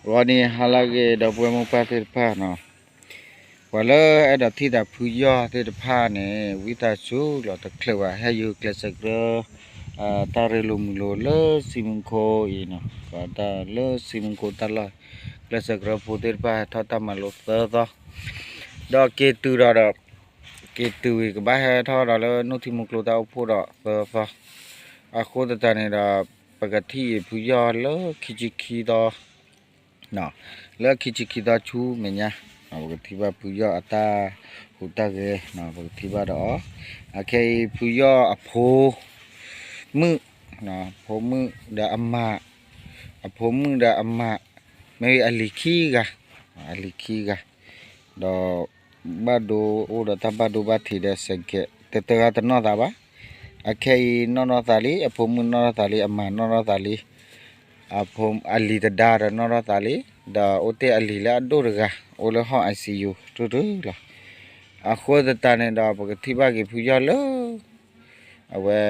ဂီၤန့ၣ်ဟါလၢအဂ့ၤ ဒီပုၢ်ဝဲၢ်မိၢ်ပၢ်သ့ၣ်တဖၣ်နီၤ, ပှၤလၢအဲၣ်ဒိးထံၣ်သးဖုယီၢ်သ့ၣ်တဖၣ်န့ၣ် ဝံသးစူၤလီၤတချုးဘၣ် ဟဲယူၤကျဲးစၢးကရၢ တၢ်ရ့လိာ်မုာ်လိာ်လၢစံမူခိၣ်အံၤနီၤ, လၢစံမူခိၣ်တၢ်လီၢ် ကျဲးစၢးကရၢဖိသ့ၣ်တဖၣ်ဟဲထီၣ်တၢ်မၤလိသၢသီ, ဒီးက့ၤတုၤဒီးဒီး က့ၤတုၤဝံၤကဘၣ်ဟဲထီၣ်ဒီးလၢနိၣ်ထံမိၢ်ကျိတၢ်အိၣ်ဖှိၣ်ဒီးသၢသီ, အဃိသတးန့ၣ်ဒီး ပကထံၣ်အံၤဖုယီၢ်လၢခံဆံခံသီ လၢခံဆံခံသီဆူမဲာ်ညါ, ပကထံၣ်ဘၣ်ဖုယီၢ်အတၢ်ဟူးတၢ်ဂဲၤ, ပကထံၣ်ဘၣ်ဒီးအီၤ, အခဲအံၤဖုယီၢ်အဖိမုၣ်, ဖိမုၣ်ဒီးအမါ, အဖိမုၣ်ဒီးအမါ, မ့ၢ်အလံၤခံဂၤ, အလံၤခံဂၤ, ဒီး ဘၣ်ဒိအိၣ်ဒီးတၢ်ဘၣ်ဒိဘၣ်ထံးဒီးစဲးကဲး တတဂၤတနီၢ်သးဘၣ်, အခဲအံၤနီၢ်နီၢ်သးလံ, အဖိမုၣ်နီၢ်နီၢ်သးလံ, အမါနီၢ်နီၢ်သးလံ, အလံၤတဒါဒီးနီၢ်နီၢ်သးလံ, ဒီးအိၣ်တ့ၢ်အလံၤလၢအဒိၣ်တဂၤ အိၣ်လၢဟီၣ် I C U တြူၢ်တြူၢ်လီၤ. အဃိသတးန့ၣ်ဒီး ပကထံၣ်ဘၣ်က့ၤဖုယီၢ်လၢ အဝဲ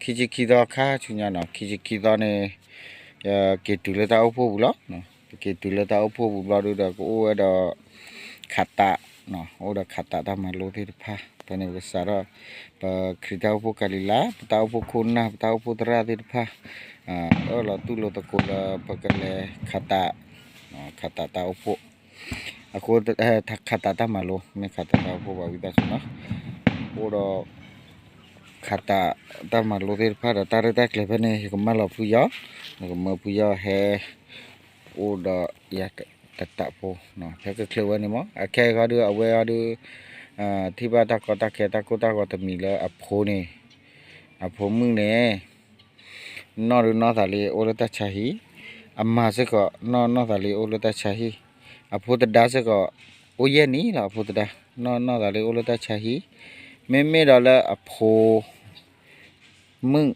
ခံဆံခံသီခါဆူညါနီၤ, ခံဆံခံသီန့ၣ် က့ၤတုၤလၢတၢ်အိၣ်ဖှိၣ်ပူၤလီၤ. က့ၤတုၤလၢတၢ်အိၣ်ဖှိၣ်ပူၤဘျီဒုဒီး ကအိၣ်ဝဲဒီး ခးတး, အိၣ်ဒီးခးတးတၢ်မၤလိသ့ၣ်တဖၣ်, ဖဲန့ၣ်ပကစးထီၣ် ပခရံာ်တၢ်အိၣ်ဖှိၣ်ကၤလံၤလါ, ပတၢ်အိၣ်ဖှိၣ်ခိၣ်နၢ်, ပတၢ်အိၣ်ဖှိၣ်သရၣ်သ့ၣ်တဖၣ် အၢၣ်လီၤတူၢ်လိာ်သကိးလၢပကလဲၤခးတး, ခးတးတၢ်အိၣ်ဖှိၣ်, အဃိ ခးတးတၢ်မၤလိ, မ့ၢ်ခးတးတၢ်အိၣ်ဖှိၣ်ဘၣ်ဝံသးစူၤနီၤ, အိၣ်ဒီး ခးတးတၢ်မၤလိသ့ၣ်တဖၣ်ဒီး တၢ်ရဲၣ်တၢ်ကျဲၤဖဲန့ၣ် ယကမၢလီၤဖုယီၢ်, ယကမၢဖုယီၢ်ဟဲ အိၣ်ဒီးယၤတတးဖိ, ဖဲကချ့ဝဲန့ၣ်မး, အခဲအံၤဃီဒု အဝဲဃီဒု ထံၣ်ဘၣ်တၢ်ကီတၢ်ခဲတၢ်ကိၢ်တၢ်ဂီၤတမံၤလၢအဖိန့ၣ်, အဖိမုၣ်န့ၣ် နီၢ်ဒုးနီၢ်သးလံအိၣ်လၢတၢ်ဆါဟံၣ်, အမါစ့ၢ်ကီး နီၢ်နီၢ်သးလံအိၣ်လၢတၢ်ဆါဟံၣ်, အဖိသဒါစ့ၢ်ကီး အိၣ်ယဲၢ်နံၣ်လီၤ, အဖိသဒါ နီၢ်နီၢ်သးလံအိၣ်လၢတၢ်ဆါဟံၣ်, မ့မ့ၢ်ဒီးလၢအဖိ မုၣ်,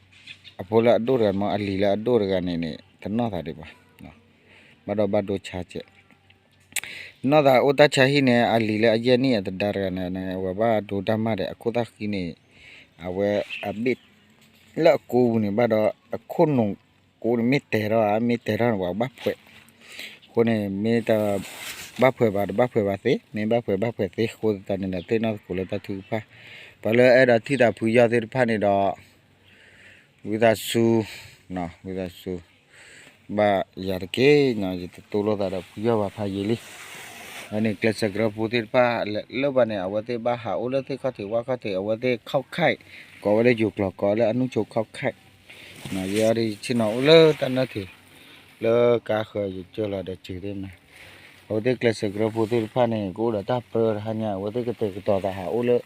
အဖိလၢအဒိၣ်တဂၤမ့ၢ် အလံၤလၢအဒိၣ်တဂၤန့ၣ်န့ၣ် တနီၢ်သးဒံးဘၣ်, ဘၣ်ဒီးဘၣ်ဒိဆါကဲး, နီၢ်သးအိၣ်တၢ်ဆါဟံၣ်န့ၣ် အလံၤလၢအယဲၢ်နံၣ်အသဒါတဂၤန့ၣ် အဝဲဘၣ်ဒိတၢ်မၤဒီး အခိၣ်သၣ်ဃံန့ၣ် အဝဲအဘ့ၣ်လၢအကိပူၤန့ၣ် ဘၣ်ဒီးအခိၣ်နူာ်ကိန့ၣ် မ့ၢ်တဲထီၣ်ဧါ, မ့ၢ်တဲထီၣ်န့ၣ် ပှၤကဘၣ်ဖှဲး, အဃိန့ၣ် မ့ၢ်တဘၣ်ဖှဲးဘၣ် တဘၣ်ဖှဲးဘၣ်သ့, မ့ၢ်ဘၣ်ဖှဲးဘၣ်ဖှဲးသ့အဃိသတးန့ၣ်ဒီး သ့ၣ်နီၣ်သကိးလၢတၢ်ထုကဖၣ်, ပှၤလၢအဲၣ်ဒိးထံၣ်သးဖုယီၢ်သ့ၣ်တဖၣ်န့ၣ်ဒီး ဝံသးစူၤ, ဝံသးစူၤ, ဘၣ်ယၤတက့ၢ်, ယတတိလိာ်သးဒီးဖုယီၢ်ဘၣ်ဖးယံာ်လံ, အန့ၣ်ကျဲးစၢးကရၢဖိသ့ၣ်တဖၣ် လၢဘၣ်န့ၣ် အဝဲသ့ၣ်ဘၣ်ဟးအိၣ်လၢသ့ၣ်ခီၣ်ထံးဝၣ်ခီၣ်ထံး အဝဲသ့ၣ်ခီၣ်ခါ, ကိးဝဲလၢယိၤကျိာ် ကိးလၢအနုၢ်ဆိခီၣ်ခါ, ယဲအံၤဒ်ဆ့ၣ်နီၤအိၣ်လၢတၢ်နၢၣ်ထံး လၢကါဃၢၤယကၢၢ်လီၤဒီးစ့ၤသ့ၣ်မး, အဝဲသ့ၣ်ကျဲးစၢးကရၢဖိသ့ၣ်တဖၣ်န့ၣ် ကအိၣ်ဒီးတၢ်ပြၢတဟါညါ အဝဲသ့ၣ်ကတဲာ်ကတီၤသးဟးအိၣ်လၢ သ့ၣ်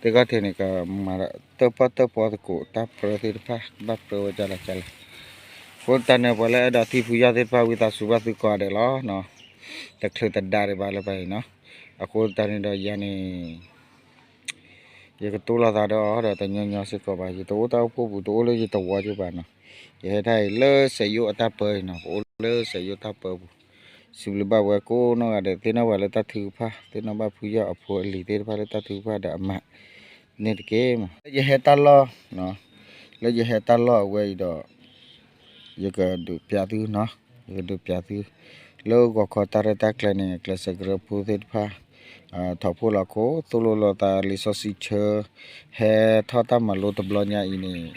ခီၣ်ထံးန့ၣ် ကမၤတၢ်ပၢၢ်တၢ်ပီသကိးတၢ်ပြၢသ့ၣ်တဖၣ် ကဘၣ်ပြၢဝဲကၢ်လီၤကၢ်လီၤ, အဃိသတးန့ၣ် ပှၤလၢအဲၣ်ဒိးထံၣ်ဖုယီၢ်သ့ၣ်တဖၣ် ဝံသးစူၤဘၣ်သုကိးဂၤဒဲးလီၤ, တချုးတဒါဒံးဘၣ်လၢပှၤအံၤနီၤ, အဃိသတးန့ၣ်ဒီးယၤန့ၣ် ယကတိလိာ်သးဒီးအီၤဒီးတညီညီစ့ၢ်ကီးဘၣ်, ယတအိၣ်တၢ်အိၣ်ဖှိၣ်ပူၤ တအိၣ်လၢယတဝီက့ဘၣ်နီၤ, ယဟဲထီၣ်အံၤလၢစဲးယိၣ်အတၢ်ပၢအံၤနီၤ, ပအိၣ်လၢစဲးယိၣ်တၢ်ပၢပူၤ, စံးဘျုးဘၣ်ဝဲကိးနီၢ်ဂၤဒဲး သ့ၣ်နီၣ်ဘၣ်လၢတၢ်ထုကဖၣ် သ့ၣ်နီၣ်ဘၣ်ဖုယီၢ်အဖိအလံၤသ့ၣ်တဖၣ်လၢတၢ်ထုကဖၣ်ဒီးအမၤန့ၣ်တက့ၢ်မး, လၢယဟဲတၢ်လီၢ်, လၢယဟဲတၢ်လီၢ်အဝဲအံၤဒီး ယကဒုးပျးသုနီၤ, ယကဒုးပျးသု, လၢဂီၤခီတၢ်ရဲၣ်တၢ်ကျဲၤန့ၣ် ကျဲးစၢးကရၢဖိသ့ၣ်တဖၣ် ထီၣ်ဖှိၣ်လီၤခိၣ် သိၣ်လိလိာ်သးလံာ်စီဆှံဆၢ ဟဲထီၣ်တၢ်မၤလိတဘျီညါအံၤန့ၣ်,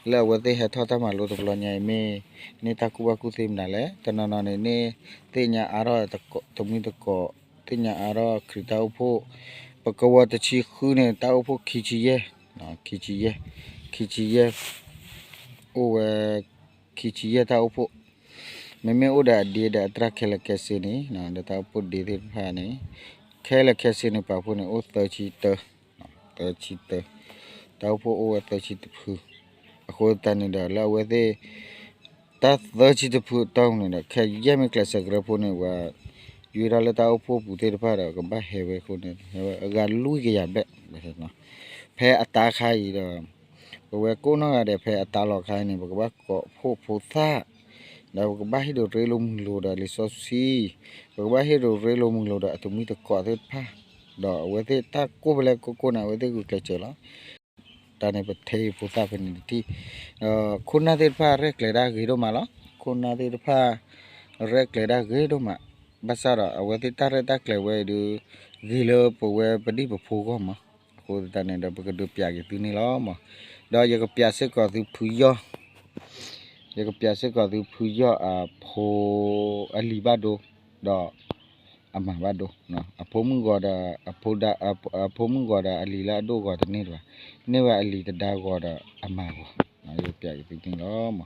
လၢအဝဲသ့ၣ်ဟဲထီၣ်တၢ်မၤလိတဘျီညါအံၤ မ့ၢ်န့ၢ်တၢ်ကူၣ်ဘၣ်ကူၣ်သ့မနုၤလဲၣ်, တနီၤနီၤန့ၣ် န့ၢ်သ့ၣ်ညါအါထီၣ်တမုၢ်တကိး, သ့ၣ်ညါအါထီၣ်ခရံာ်တၢ်အိၣ်ဖှိၣ်, ပကဝီၤတဆံဃုန့ၣ် တၢ်အိၣ်ဖှိၣ်ခံဆံယဲၢ်, ခံဆံယဲၢ်, ခံဆံယဲၢ်, အိၣ်ဝဲ ခံဆံယဲၢ်တၢ်အိၣ်ဖှိၣ်, မ့မ့ၢ်အိၣ်ဒီးအဒ့ဒီးအတြၢ်ခဲလၢာ်ခဲဆ့န့ၣ် ဒီးတၢ်အိၣ်ဖှိၣ်ဒ့သ့ၣ်တဖၣ်န့ၣ် ခဲလၢာ်ခဲဆ့န့ၣ် ပာ်ဖှိၣ်န့ၣ် အိၣ်သၢဆံတၢ, သၢဆံတၢ, တၢ်အိၣ်ဖှိၣ်အိၣ်ဝဲသၢဆံတဖု, အဃိသတးန့ၣ်ဒီး လၢအဝဲသ့ၣ် တၢ်သၢဆံတဖုအတီၢ်န့ၣ်ဒီး ခဲယဲၢ်မ့ၢ်ကျဲးစၢးကရၢဖိန့ၣ် ပှၤ ယွ့ထီၣ်လၢတၢ်အိၣ်ဖှိၣ်ပူၤသ့ၣ်တဖၣ်ဒီး ကဘၣ်ဟဲဝဲအဃိန့ၣ် ဟဲဝဲအဂၤလွံၢ်ကယၤဘျဲၣ်, ဖဲအတၢ်ခါအံၤဒီး ပဝဲကိးနီၢ်ဂၤဒဲး ဖဲအတၢ်လီၢ်ခါအံၤန့ၣ် ပကဘၣ်ကိးဖှိၣ်ဖိသၣ်, ဒီးပကဘၣ်ဟ့ၣ်ဒိးရ့လိာ်မုာ်လိာ်ဒီးလံာ်စီဆှံ, ပကဘၣ်ဟ့ၣ်ဒိးရ့လိာ်မုာ်လိာ်ဒီးအတမုၢ်တကိးသ့ၣ်တဖၣ်, ဒီးအဝဲသ့ၣ်တၢ်ကိၢ်ဖဲလဲၣ်ကိၢ်ကိၢ်န့ၣ် အဝဲသ့ၣ်ဂုာ်ကျဲးစၢးလီၤ. တၢ်န့ၣ်ပထံၣ်ဖိသၣ်ဖဲန့ၣ်တထံၣ်, ခိၣ်နၢ်သ့ၣ်တဖၣ်ရဲၣ်ကျဲၤဒၣ်ဂ့ၤဒိၣ်မးလီၤ. ခိၣ်နၢ်သ့ၣ်တဖၣ် ရဲၣ်ကျဲၤဒၣ်ဂ့ၤဒိၣ်မး, ဘၣ်ဆၣ်ဒီး အဝဲသ့ၣ်တၢ်ရဲၣ်တၢ်ကျဲၤဝဲအံၤဒီး ဂ့ၤလၢပဝဲပဒံၣ်ပဖိဂီၢ်မး, အဃိသတးန့ၣ်ဒီး ပကဒုးပျးက့ၤသုန့ၣ်လီၤမး, ဒီးယကပျးစ့ၢ်ကီးသုဖုယီၢ် ယကပျးစ့ၢ်ကီးသုဖုယီၢ်အဖိ အလံၤဘၣ်ဒိ ဒီး အမၤဘၣ်ဒိ, အဖိမုၣ်ဂီၤဒီး အဖိမုၣ်ဂီၤဒီးအလံၤလၢအဒိၣ်ဂီၤတန့ၢ်တဘၣ်, န့ၢ်ဝဲအလံၤတဒါဂီၤဒီးအမၤဂီၤ, ယကပျးက့ၤသုန့ၣ်လီၤမး.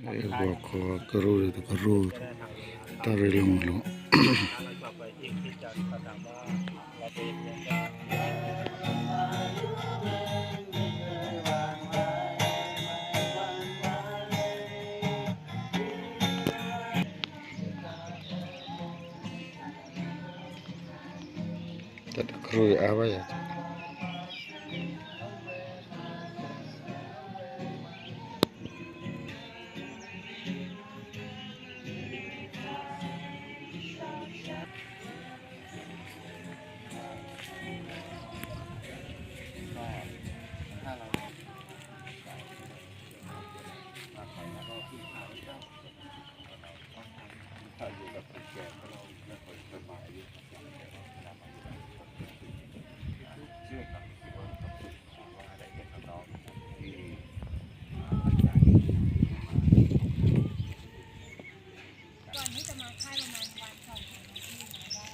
ဂီၤခီကရူၢ်ဒီးတကရူၢ်, တၢ်ရ့လိာ်မုာ်လိာ် တၢ်တကြၢးအါဘၣ်ယၤ ก่อนที่จะมาค่ายประมาณวันสองวันที่มาได้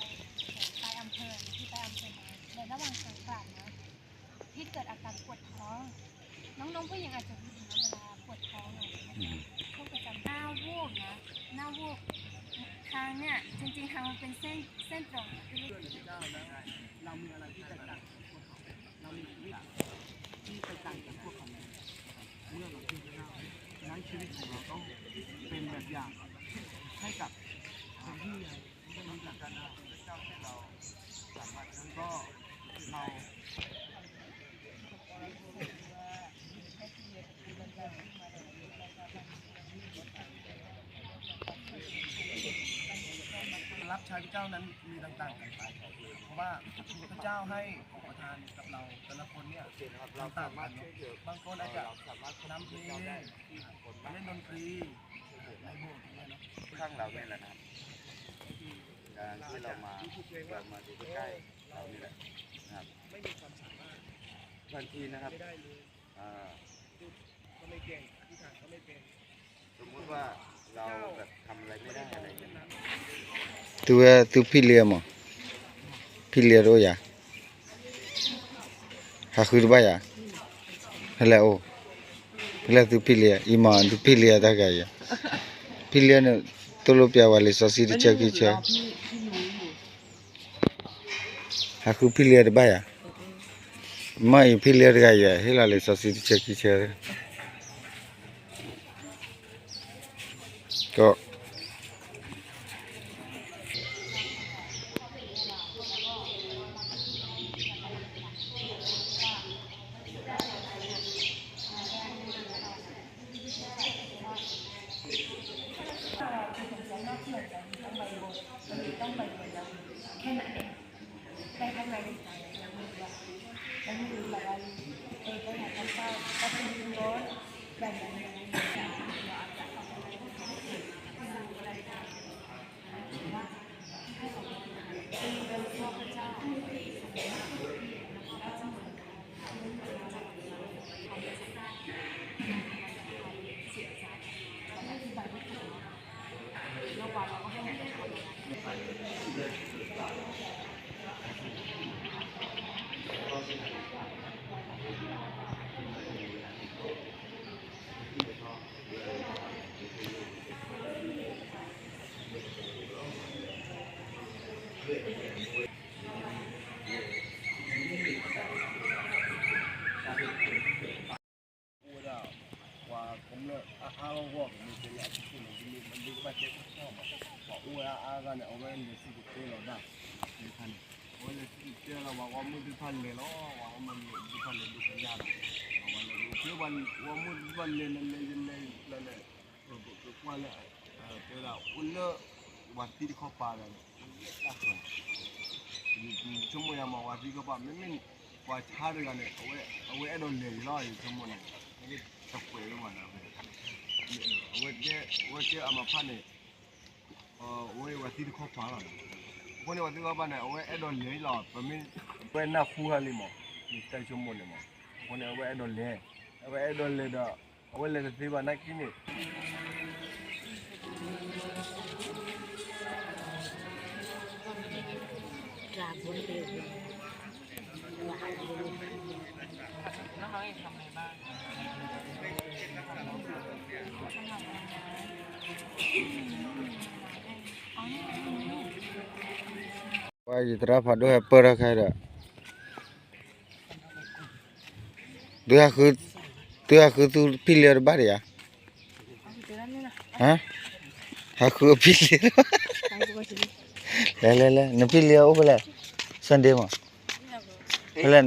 ไปอำเภอที่ไปอำเภอมาในระหว่างทางกลับนะพี่เกิดอาการปวดท้องน้องๆผู้หญิงอาจจะรู้นะเวลาปวดท้องอะช่วงประจำหน้าวูบนะหน้าวูบทางเนี่ยจริงๆทางมันเป็นเส้นเส้นตรงอะพี่ เรามีอะไรที่แตกต่างจากพวกเขา เรามีชีวิตที่แตกต่างจากพวกเขา เมื่อเราเชื่อพระเจ้า ฉะนั้นชีวิตของเราต้องเป็นแบบอย่างให้กับคนที่ยังไม่รู้จักพระเจ้า ฉะนั้นก็เรา รับใช้พระเจ้านั้นมีต่างๆกันไป เพราะว่าพระเจ้าให้ของประทานกับเราแต่ละคนเนี่ยมันต่างกันเนอะ บางคนอาจจะร้องเพลงเล่นดนตรีในโบสถ์อย่างเงี้ยเนาะ ข้างเราเนี่ยแหละนะครับ การที่เรามา เรามาดูใกล้ๆเรานี่แหละนะครับ ไม่มีความสามารถ ทันทีนะครับ ไม่ได้เลย อ่า จุดก็ไม่เก่ง อธิษฐานก็ไม่เป็น สมมุติว่าเราแบบทำอะไรไม่ได้อะไรอย่างเงี้ย သုဝဲသုဖံလ့ၤအ မး, ဖံလ့ၤတအိၣ်ယၤ, ဟးဃုတဘၣ်ယၤ, ဖဲလဲၣ်အိၣ်, ဖဲလဲၣ်သုဖံလ့ၤ, အံၤမး သုဖံလ့ၤတၢ်ဂၤယၤ, ဖံလ့ၤန့ၣ် သိၣ်လိပျးဝဲလံာ်စီဆှံတဆၢခံဆၢ ဟးဃုဖံလ့ၤတဘၣ်ယၤ, မ့ၢ်အံၤဖံလ့ၤတဂၤယၤ ဟ့ၣ်လီၤလံာ်စီဆှံတဆၢခံဆၢ, က အိၣ်ဝဲဒၣ် ပှၤကမျၢၢ်အါအါဂီၢ်ဂီၢ် ကမ့ၢ်တဲလၢအစုန့ၣ် ဒ်မ့ၢ်ဘၣ်တဲတခီမး ပှၤအိၣ်ဝဲအါအါဂီၢ်န့ၣ် အဝဲလဲၤစံၣ်တဲၤတဲလီၤဒၣ် တခါန့ၣ် အဝဲလဲၤစံၣ်တဲၤတဲလီၤ ပှၤဂီၢ်မုၢ်သ့ၣ်တဖၣ်လဲၤလီၤ ပှၤဂီၢ်မုၢ်သ့ၣ်တဖၣ်လဲၤဒိကညါဒီး အဝဲလဲၤဒိ ဖဲပှၤဂီၢ်မုၢ်သ့ၣ်တဖၣ်လဲၤလဲၤလဲၤလဲၤလဲၤ ပကွၢ်လၢ တဲဝဲဒၣ် အိၣ်လၢ ပှၤသံတခီပၤဒီး အိၣ်လၢတၢ်ဃၢၤန့ၣ် မ့ၢ်ဝၤသံကီၢ်ပၤ မ့မ့ၢ် ပှၤဆါတဂၤန့ၣ် အဝဲအဲၣ်ဒိးလဲၤလီၤ ယဆိကမိၣ်န့ၣ် တကွဲးလၢမၤနၤ အဝဲတဲ အဝဲတဲအမၤဖးန့ၣ် အဝဲဝၤသံတခီပၤလီၤ. အဃိန့ၣ် ဝၤသံတခီပၤန့ၣ် အဝဲအဲၣ်ဒိးလဲၤလီၤ ပမ့ၢ် အဝဲနၢ်ဟူဟါလံမး ယတၢ်ဆိကမိၣ်န့ၣ်မး အဃိန့ၣ် အဝဲအဲၣ်ဒိးလဲၤ အဝဲအဲၣ်ဒိးလဲၤဒီး အဝဲလဲၤတသ့ဘၣ်နာ်က့န့ၣ် ပှၤယသရၣ်ဖးဒိၣ်ဟဲပၢၢ်ထီၣ်ခဲဒီး သုဟးဃု သုဟးဃုသုဖံလံတဘၣ်ဒံးဧါ, ဟါ, ဟးဃုအဖံလံတဘၣ်, လဲၤလဲၤလဲၤ နဖံလံအိၣ်ဖဲလဲၣ်, Sunday မး, ဖဲလဲၣ်,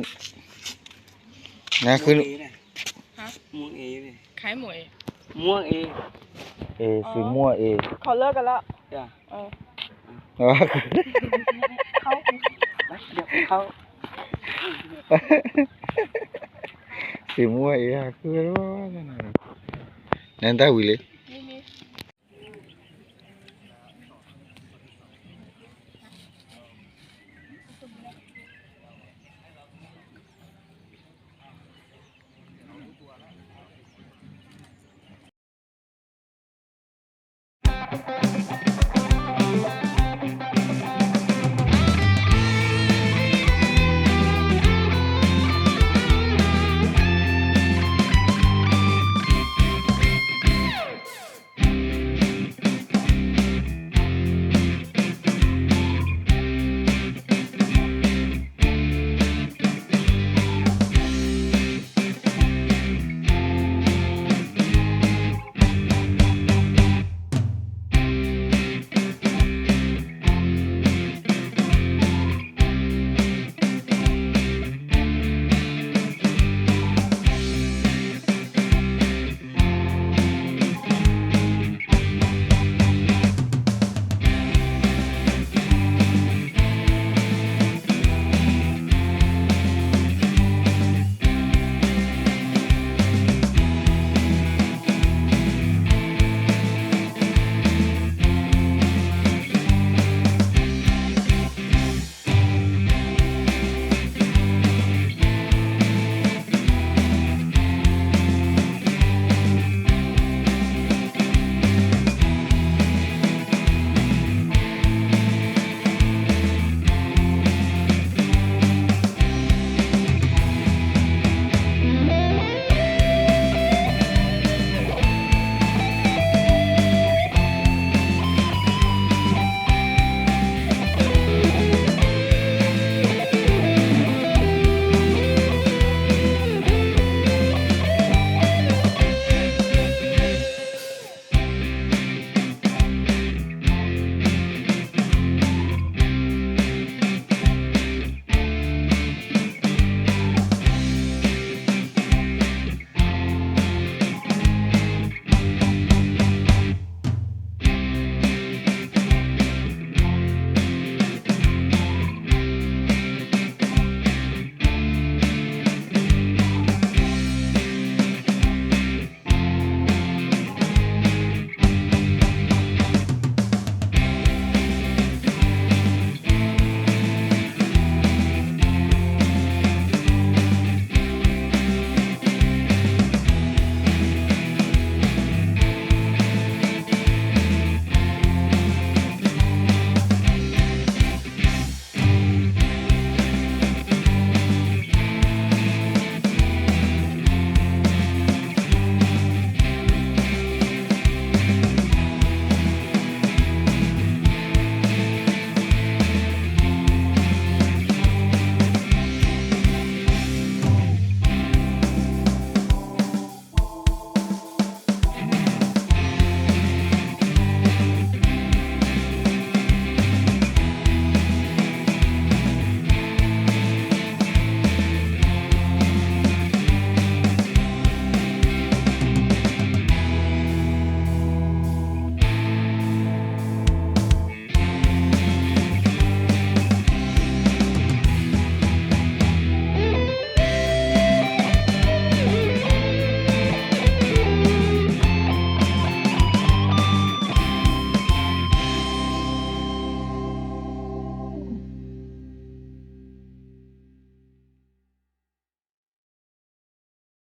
နဃု မွေအ့, စံးမွေအ့, စံးမွေအ့ ဟးဃု, နတၢ်ဝံၤလံ